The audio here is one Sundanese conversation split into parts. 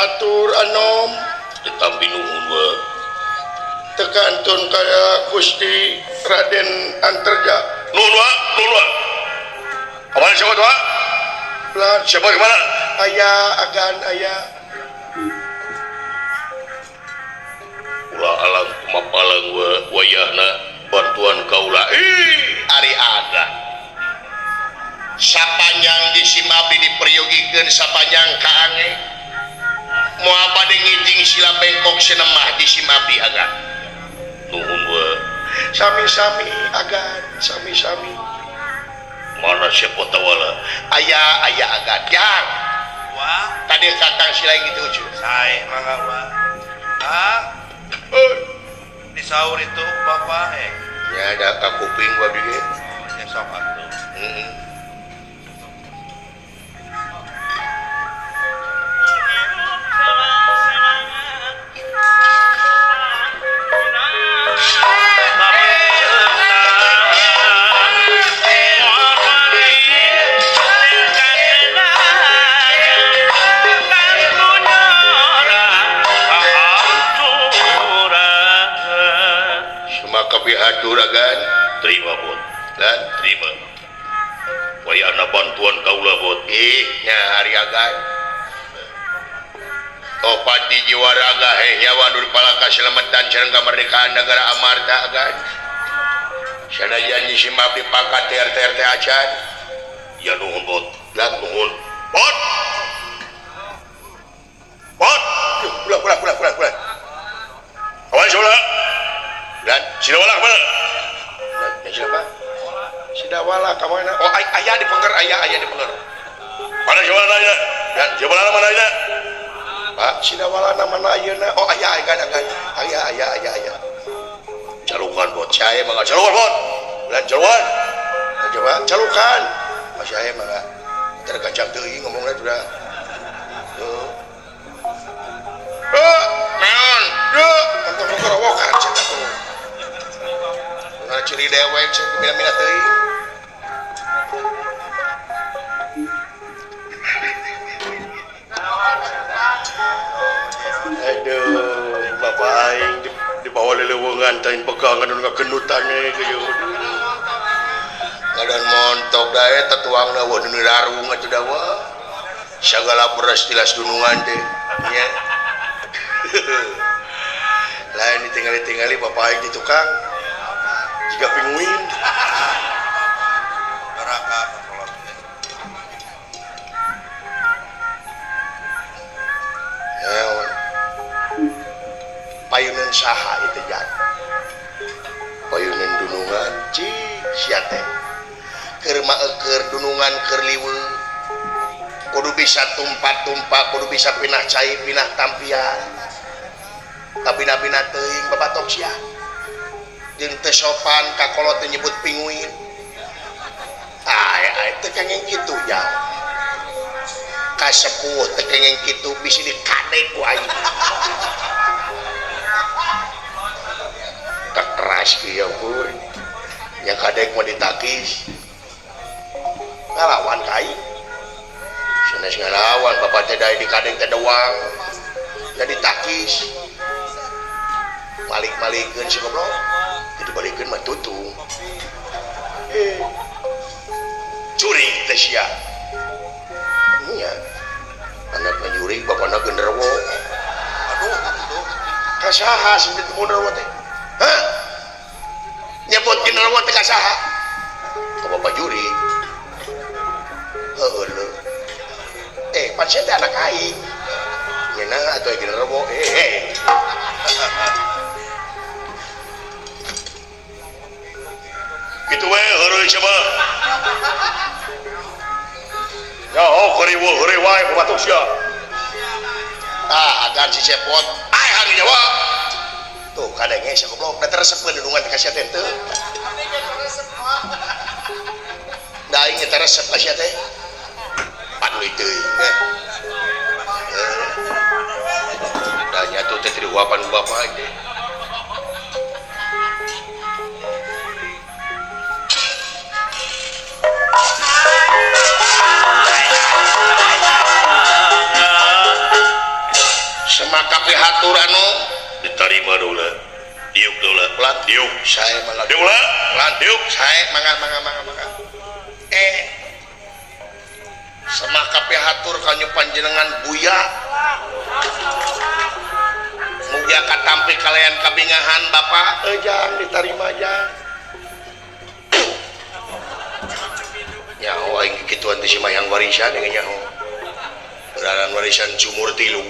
Hatur anom ditampi nuhun we. Tekantun kaya Gusti Raden Anterja. Nuhun wa, nuhun wa. Kemana siapa tuh? Lan Siapa kemana? Aya agan aya. Ulah alang kumapalang we wayahna bantuan kaula. Ih, ari ada. Sapanjang di sim abdi diperyogikeun sapanjang kaange. Moal bade ngijing sila bengkok senemah di sim abdi agan. Nuhun we. Sami-sami agan, sami-sami. Mana siapa tawala? Aya aya agan. Jang. Wah, tadi kakang sila gitu ucu. Sae mangga wah. Ah. Disaur itu bapak eh. Ya ada ka kuping gua bi ge. Oh, ya sok atuh. Heeh. Hatur agan terima bot dan terima wayahna bantuan kaula bot ih nya ari agan topat di jiwa raga heh nyawa nur palaka selametan sareng kamerdekaan negara Amarta agan sanajan si mabdi pangkat TRT RT acan ya nuhun bot dan nuhun bot bot ulah ulah ulah ulah ulah kawan sebelah dan Sidawala kemana? Siapa? Sidawala kemana? Oh ayah di pengker, ayah ayah di pengker. Mana Sidawala aja? Dan Sidawala mana aja? Pak Sidawala mana ayeuna? Oh ayah agan agan. Ayah ayah ayah ayah. Calukan bot. Saya mangga calukan bot. Dan calukan. Coba calukan. Mas saya mangga tergajang teuing ngomongna sudah. Tuh. Duh, naon? Duh, entong korowokan cenah tuh. Ngan ciri dewek cenah mina-mina teuing. Aduh, bapak aing dibawa lelewungan teh pegangan nu ngagenutan kieu. Ngadan montok dae tatuangna wah nu larung atuh da wah. Sagala beras tilas dunungan teh nya. Lain ditinggali-tingali bapak aing di tukang. Jika pinguin. Baraka payunan saha itu jan. Payunan dunungan cik sia teh. Keur maeukeur dunungan keur liweung. Kudu bisa tumpa-tumpa, kudu bisa pinah cai, pinah tampian. Kabina-bina teuing babatok sia. Jeung teu sopan ka kolot teh nyebut pinguin. Ai ai teu kenging kitu jan. Ka sepuh teu kenging kitu bisi dikadek ku aing. Keras kieu pun. Nya kadek mah ditakis. Ngalawan ka aing. Sanes ngalawan bapak teh dae dikadek teh dewang. Jadi takis. Malik-malikeun si goblok. Jadi balikeun mah tutung. Curi teh sia. Nya. Anakna jurig bapana genderuwo. Aduh, aduh. Ka saha sing genderuwo teh? Hah? Nyebut genderuwo teh ka saha? Ka bapak jurig. Heueuh leuh. Pan sia teh anak aing. Nyeunah atuh genderuwo. Kitu we heureuy sia mah. Ya oh heureuy heureuy wae babatuk sia. Ah, agan si cepot. Ai hari nyawa. Tuh kadenge sia goblok, da teresepeun dunungan teh ka sia teh henteu. Da aing teh resep ka sia teh. Paduy teuing teh. Da nyatu teh dihuapan ku bapak aing teh. Maka kapihatur anu Diterima dulu. Diuk dulu. Ulah Diuk. Saya malah Diuk lah. Ulah Diuk. Saya mangga mangga mangga mangga. Semah kapihatur kanyu panjenengan Buya. Mugia katampi kalian kabingahan Bapak. Jang diterima jang. Nyaho aing kikituan teh si Mayang warisan yang nyaho. Beraran warisan sumur tilu.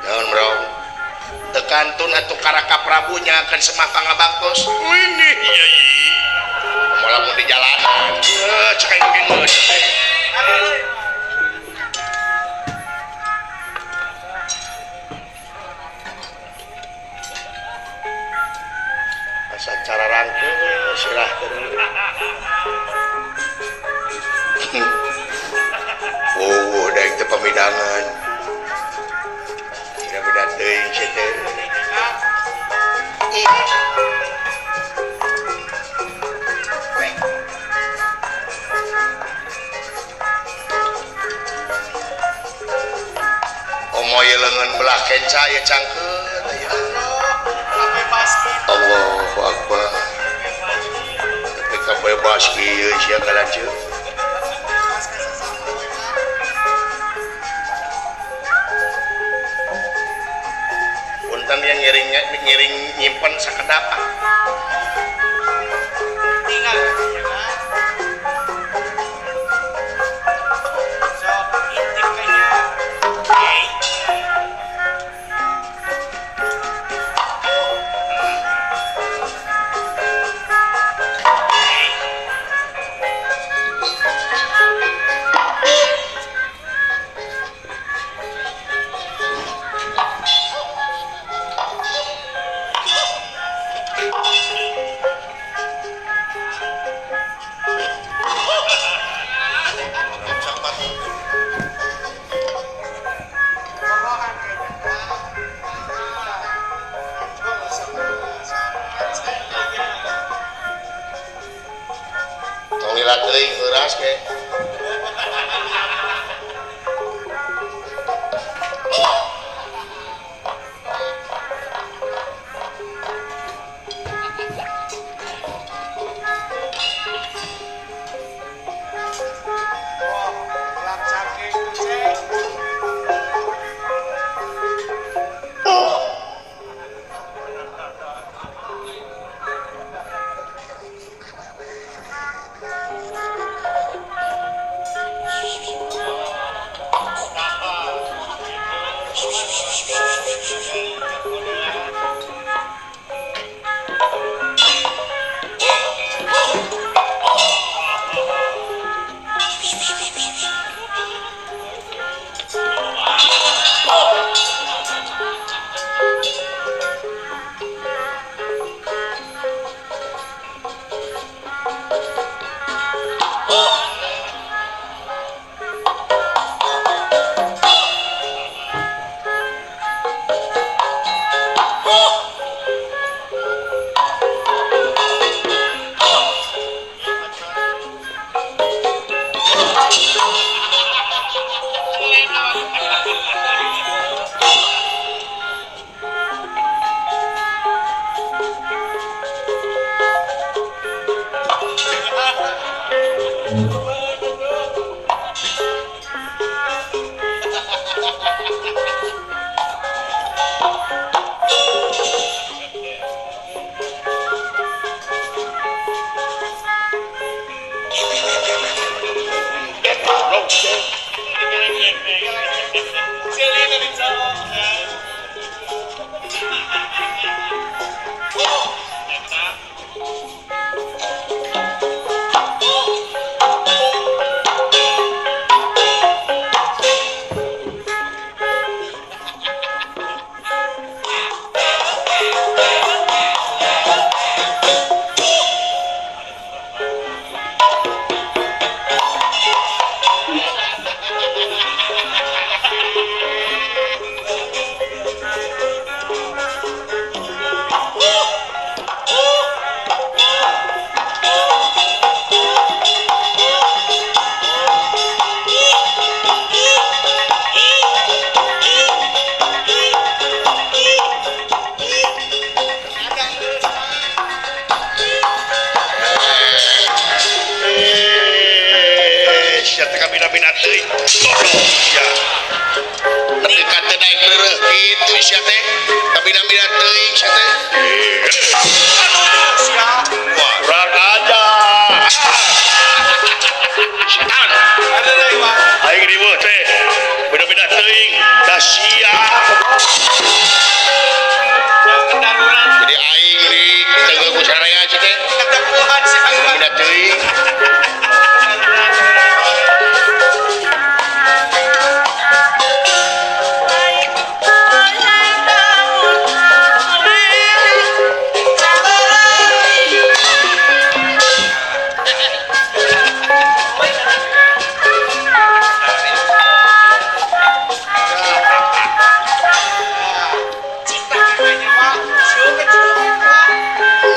Jangan bro. Tekantun atuh Karaka Prabunya akan semah pangabaktos. Ini yai. Malah mau di jalanan. Cek aing geus teh. Asa cara rangke sirah teh. Oh, da teh pamidangan. Beda-beda teuing sia teh. Omo ieu leungeun belah kenca ieu cangkeun aya. Allahu Akbar. Tapi kabebas kieu sia kalanceuk. Punten yang ngiring nyimpen sakedap. Tinggal. Sok intip kayaknya. Hey. Tong lila teuing heuras ke. Oh, gelap cangking tuh, Cek. Kareureun kitu sia teh. Kabina-bina teuing sia teh. Aduh sia. Kurang aja. Setan. Ada deui Wak. Aing riweuh teh. Beda-beda teuing. Da sia. Darurat. Jadi aing di tengah ku saraya sia teh. Ketepuhan sia. Beda teuing.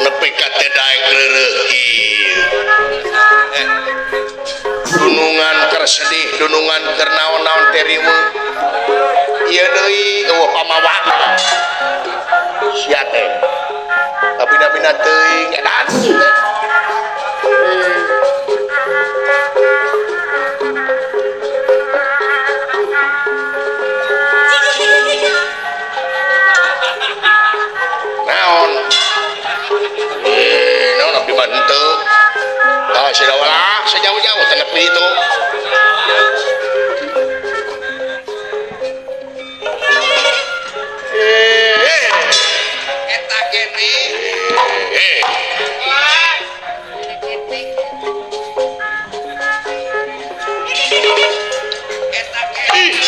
Nepi ka teh daek reureuh ieu. Dunungan keur sedih, dunungan keur naon-naon teh riweuh. Ieu deui eueuh pamawa. Sia teh. Kabina-bina teuing edan teh. Naon? Naon abdi mah henteu. Ah, sejauh sejauh-jauh teh nepi itu. Eta gini. Eta gini.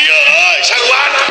Iya, euy, sarwana.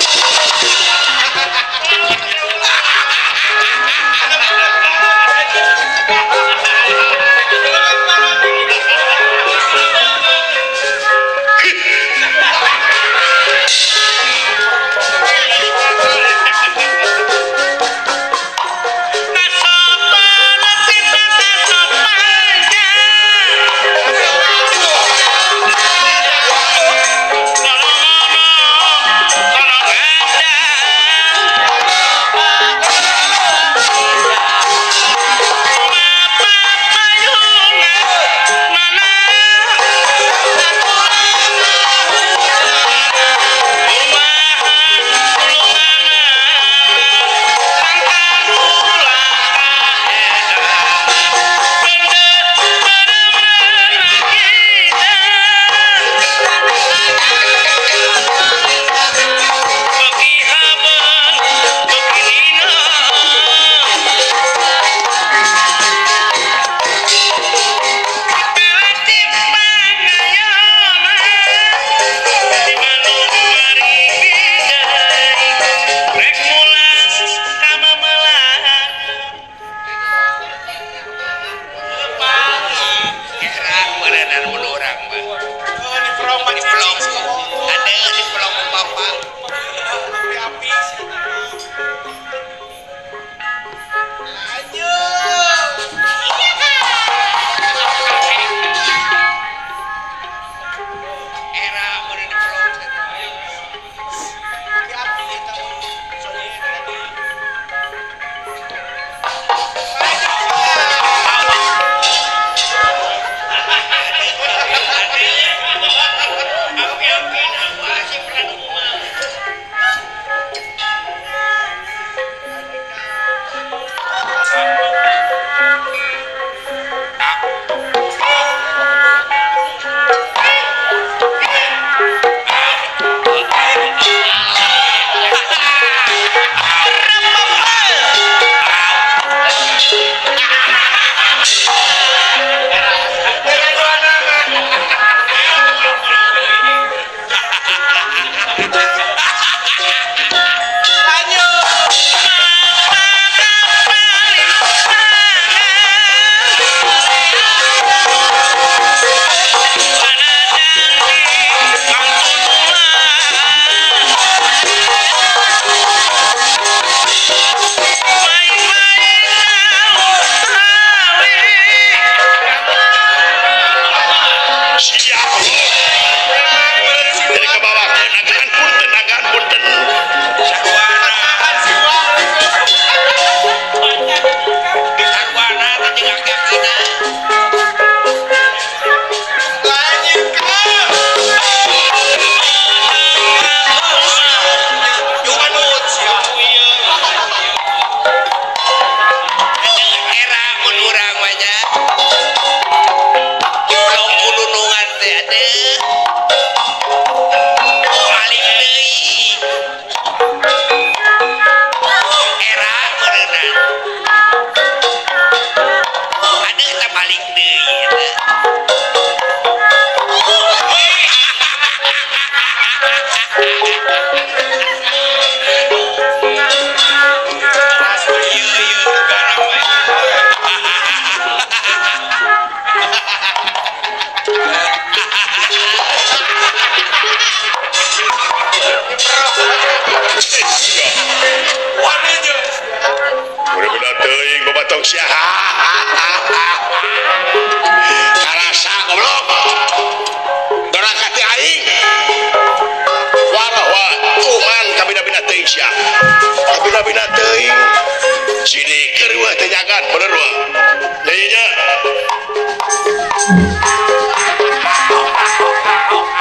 sia. Karasa goblok. Doraka teh aing. Warah wa kuman kabina-bina teuing sia. Kabina-bina teuing. Sini keur eueuh teh nyagan bener wa. Nyanyinya.